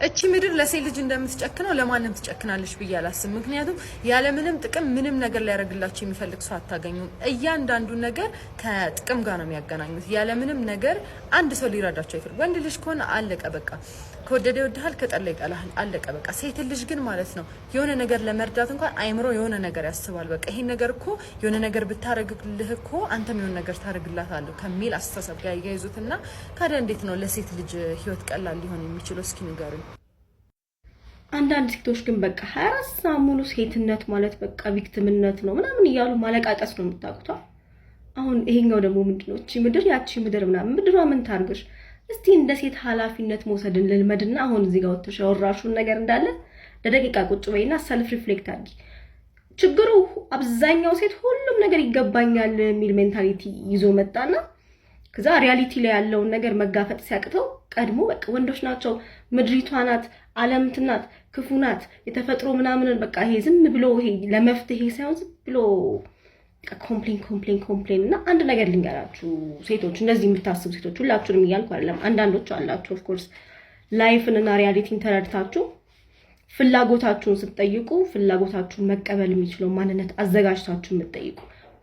እቺ ምድር ለሴት ልጅ እንደምትጨክነው ለማንም ትጨክናለች ብዬ አላስብም። ምክንያቱም ያለምንም ጥቅም ምንም ነገር ሊያደርግላቸው የሚፈልግ ሰው አታገኙም። እያንዳንዱን ነገር ከጥቅም ጋር ነው የሚያገናኙት። ያለምንም ነገር አንድ ሰው ሊረዳቸው አይፈልግ። ወንድ ልጅ ከሆነ አለቀ በቃ። ከወደደ ይወድሃል፣ ከጠላ ይጠላሃል። አለቀ በቃ። ሴት ልጅ ግን ማለት ነው የሆነ ነገር ለመርዳት እንኳን አይምሮ የሆነ ነገር ያስባል። በቃ ይሄን ነገር እኮ የሆነ ነገር ብታረግልህ እኮ አንተም የሆነ ነገር ታደርግላታለህ ከሚል አስተሳሰብ ጋር ያያይዙትና ካዲያ እንዴት ነው ለሴት ልጅ ህይወት ቀላል ሊሆን የሚችለው? እስኪ ንገሩኝ። አንዳንድ ሴቶች ግን በቃ 24 ሰዓት ሙሉ ሴትነት ማለት በቃ victim ነት ነው ምናምን እያሉ ማለቃቀስ ነው የምታውቁቷ። አሁን ይሄኛው ደግሞ ምንድነው? እቺ ምድር ያቺ ምድር ምናምን፣ ምድሯ ምን ታርግሽ? እስቲ እንደ ሴት ኃላፊነት መውሰድን ልልመድና አሁን እዚህ ጋር ወጥተሽ ያወራሹን ነገር እንዳለ ለደቂቃ ቁጭ በይና self reflect አድርጊ። ችግሩ አብዛኛው ሴት ሁሉም ነገር ይገባኛል የሚል mentality ይዞ መጣና ከዛ reality ላይ ያለውን ነገር መጋፈጥ ሲያቅተው ቀድሞ በቃ ወንዶች ናቸው፣ ምድሪቷ ናት፣ ዓለም ናት፣ ክፉ ናት፣ የተፈጥሮ ምናምንን በቃ ይሄ ዝም ብሎ ይሄ ለመፍትሄ ሳይሆን ዝም ብሎ complain, complain, complain። እና አንድ ነገር ልንገራችሁ ሴቶች፣ እንደዚህ የምታስቡ ሴቶች፣ ሁላችሁንም እያልኩ አይደለም፣ አንዳንዶች አላችሁ of course life ን እና reality ን ተረድታችሁ ፍላጎታችሁን ስትጠይቁ ፍላጎታችሁን መቀበል የሚችለው ማንነት አዘጋጅታችሁ የምትጠይቁ።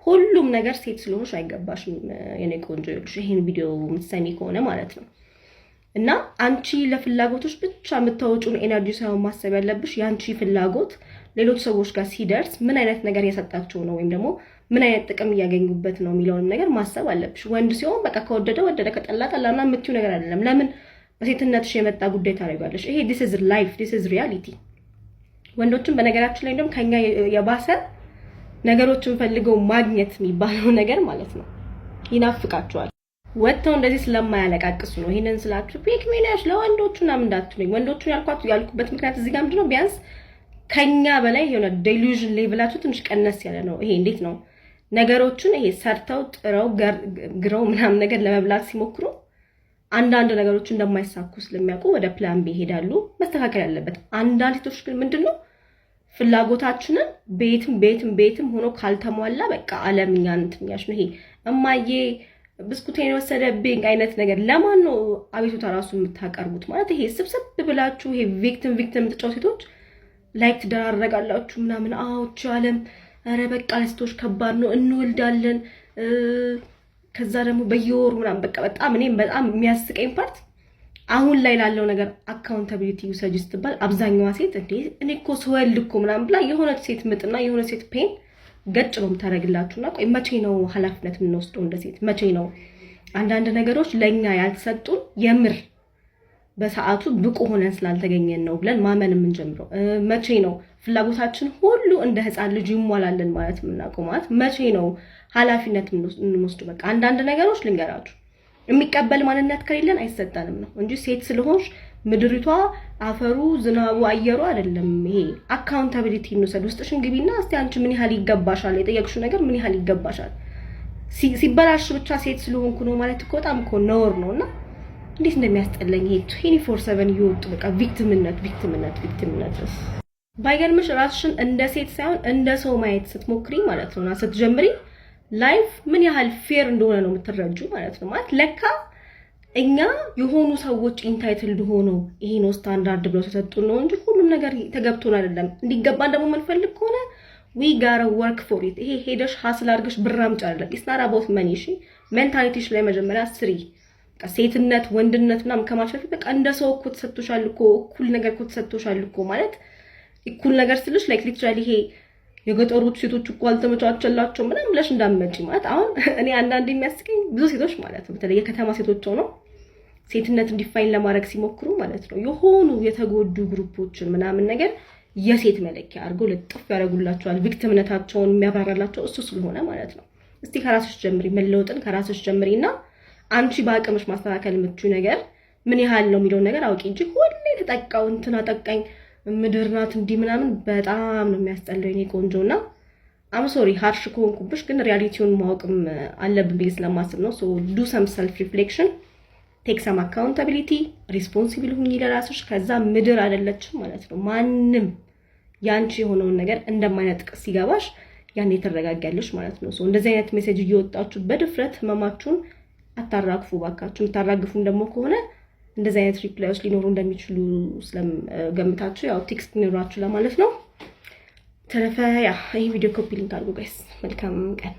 ሁሉም ነገር ሴት ስለሆንሽ አይገባሽም የኔ ቆንጆ። ይኸውልሽ፣ ይሄን ቪዲዮ የምትሰሚ ከሆነ ማለት ነው እና አንቺ ለፍላጎቶች ብቻ የምታወጪውን energy ሳይሆን ማሰብ ያለብሽ የአንቺ ፍላጎት ሌሎች ሰዎች ጋር ሲደርስ ምን አይነት ነገር እየሰጣቸው ነው ወይም ደግሞ ምን አይነት ጥቅም እያገኙበት ነው የሚለውንም ነገር ማሰብ አለብሽ። ወንድ ሲሆን በቃ ከወደደ ወደደ፣ ከጠላ ጠላ ምናምን የምትይው ነገር አይደለም። ለምን በሴትነትሽ የመጣ ጉዳይ ታደርጊያለሽ? ይሄ this is life, this is reality። ወንዶችም በነገራችን ላይ እንደውም ከኛ የባሰ ነገሮችን ፈልገው ማግኘት የሚባለው ነገር ማለት ነው ይናፍቃቸዋል። ወጥተው እንደዚህ ስለማያለቃቅሱ ነው። ይሄንን ስላችሁ pick me ነሽ ለወንዶቹ ምናምን እንዳትሉኝ። ወንዶቹን ያልኳት ያልኩበት ምክንያት እዚህ ጋር ምንድነው፣ ቢያንስ ከኛ በላይ የሆነ delusion level ኣቸው ትንሽ ቀነስ ያለ ነው። ይሄ እንዴት ነው፣ ነገሮችን ይሄ ሰርተው ጥረው ግረው ምናምን ነገር ለመብላት ሲሞክሩ አንዳንድ ነገሮች እንደማይሳኩ ስለሚያውቁ ወደ plan B ይሄዳሉ። መስተካከል ያለበት። አንዳንድ ሴቶች ግን ምንድን ነው፣ ፍላጎታችንን ቤትም ቤትም ቤትም ሆኖ ካልተሟላ በቃ ዓለም እኛን እንትን እያልሽ ነው። ይሄ እማዬ ብስኩቴን የወሰደብኝ አይነት ነገር ለማን ነው አቤቱታ ራሱ የምታቀርቡት? ማለት ይሄ ስብስብ ብላችሁ ይሄ victim victim የምትጫወቱ ሴቶች like ትደራረጋላችሁ ምናምን። አዎቹ ዓለም ኧረ በቃ ለሴቶች ከባድ ነው፣ እንወልዳለን፣ ከዛ ደግሞ በየወሩ ምናምን። በቃ በጣም እኔም በጣም የሚያስቀኝ part አሁን ላይ ላለው ነገር accountability ውሰጂ ስትባል አብዛኛዋ ሴት እንዴ እኔ እኮ ስወልድ እኮ ምናምን ብላ የሆነች ሴት ምጥና የሆነ ሴት pain ገጭ ነው የምታደርግላችሁ። እና ቆይ መቼ ነው ኃላፊነት የምንወስደው እንደ ሴት? መቼ ነው አንዳንድ ነገሮች ለእኛ ያልተሰጡን የምር በሰዓቱ ብቁ ሆነን ስላልተገኘን ነው ብለን ማመን የምንጀምረው? መቼ ነው ፍላጎታችን ሁሉ እንደ ሕፃን ልጅ ይሟላልን ማለት የምናውቀው? ማለት መቼ ነው ኃላፊነት የምንወስደው? በቃ አንዳንድ ነገሮች ልንገራችሁ፣ የሚቀበል ማንነት ከሌለን አይሰጠንም ነው እንጂ ሴት ስለሆንሽ ምድሪቷ፣ አፈሩ፣ ዝናቡ፣ አየሩ አይደለም። ይሄ accountability እንውሰድ። ውስጥሽን ግቢና እስቲ አንቺ ምን ያህል ይገባሻል፣ የጠየቅሽው ነገር ምን ያህል ይገባሻል። ሲበላሽ ብቻ ሴት ስለሆንኩ ነው ማለት እኮ በጣም እኮ ነውር ነው። እና እንዴት እንደሚያስጠላኝ ይሄ 24/7 እየወጡ በቃ victim ነት, victim ነት, victim ነት። ባይገርምሽ ራስሽን እንደ ሴት ሳይሆን እንደ ሰው ማየት ስትሞክሪ ማለት ነው እና ስትጀምሪ life ምን ያህል fair እንደሆነ ነው የምትረጁ ማለት ነው። ማለት ለካ እኛ የሆኑ ሰዎች entitled ሆነው ይሄ ነው ስታንዳርድ ብለው ተሰጡን ነው እንጂ ሁሉም ነገር ተገብቶን አይደለም። እንዲገባን ደግሞ የምንፈልግ ከሆነ we gotta work for it። ይሄ ሄደሽ hustle አድርገሽ ብር አምጪ አይደለም። It's not about money። እሺ፣ mentality ሽ ላይ መጀመሪያ ስሪ። ሴትነት ወንድነት ምናምን ከማለት በፊት በቃ እንደ ሰው እኮ ተሰጥቶሻል እኮ፣ እኩል ነገር እኮ ተሰጥቶሻል እኮ። ማለት እኩል ነገር ስልሽ like literally ይሄ የገጠሮች ሴቶች እኮ አልተመቻቸላቸው ምናምን ብለሽ እንዳትመጪ። ማለት አሁን እኔ አንዳንድ የሚያስቀኝ ብዙ ሴቶች ማለት ነው፣ በተለይ የከተማ ሴቶች ሆነው ሴትነት define ለማድረግ ሲሞክሩ ማለት ነው የሆኑ የተጎዱ group ኦችን ምናምን ነገር የሴት መለኪያ አድርገው ልጥፍ ያደርጉላቸዋል። Victim ነታቸውን የሚያብራራላቸው እሱ ስለሆነ ማለት ነው። እስቲ ከራስሽ ጀምሪ፣ መለወጥን ከራስሽ ጀምሪ እና አንቺ በአቅምሽ ማስተካከል የምትችይው ነገር ምን ያህል ነው የሚለውን ነገር አውቂ እንጂ ሁሌ ተጠቃው፣ እንትን አጠቃኝ፣ ምድር ናት እንዲህ ምናምን በጣም ነው የሚያስጠላው የኔ ቆንጆ። እና I'm sorry harsh ከሆንኩብሽ፣ ግን reality ውን ማወቅም አለብን ብዬ ስለማስብ ነው። So do some self reflection, take some accountability, responsible ሁኚ ለራስሽ። ከዛ ምድር አይደለችም ማለት ነው። ማንም ያንቺ የሆነውን ነገር እንደማይነጥቅ ሲገባሽ ያኔ ትረጋጊያለሽ ማለት ነው። እንደዚህ አይነት message እየወጣችሁ በድፍረት ህመማችሁን አታራግፉ ባካችሁ። የምታራግፉም ደግሞ ከሆነ እንደዚህ አይነት reply ዎች ሊኖሩ እንደሚችሉ ስለገምታችሁ ያው text ሊኖራችሁ ለማለት ነው። ተረፈ yeah፣ ይህ ቪዲዮ copy link አድርጉ guys። መልካም ቀን።